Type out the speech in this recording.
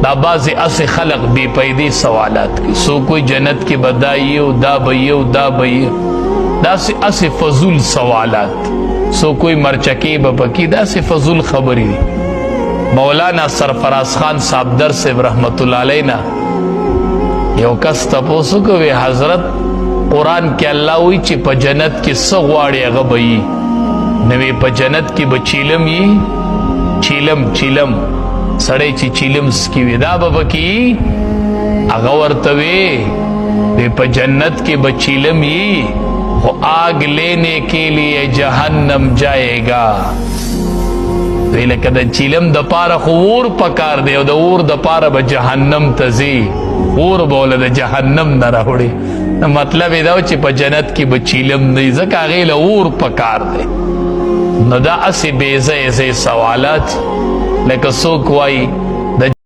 دا بعضې اسې خلق بې پیدې سوالات کوي. څوک وایي جنت کې به دا یو، دا به یو، دا به یو، داسې اسې فضول سوالات. څوک وایي مرچکې به پکې، داسې فضول خبرې دي. مولانا سرفراز خان صاحب در صاحب رحمت الله علیه نه یو کس تپوس وکړ، حضرت قرآن کې الله وایي چې په جنت کې څه غواړي هغه به یي، نو وی په جنت کې به چیلم یي؟ چیلم، چیلم سړی چې چیلم سکي وي دا به پکې؟ هغه ورته وی، وی په جنت کې به چیلم یي خو آگ لینے کے لیے جهنم جائے گا. وی لکه د چیلم د پاره خو اور پکار دی او د اور د پاره به جهنم ته ځي، اور به له د جهنم نه راوړي. مطلب یې دا چې په جنت کې به چیلم نه وي، ځکه هغې له اور پکار دی. نو دا هسې بې ځایه ځای سوالات، لکه څوک وایي د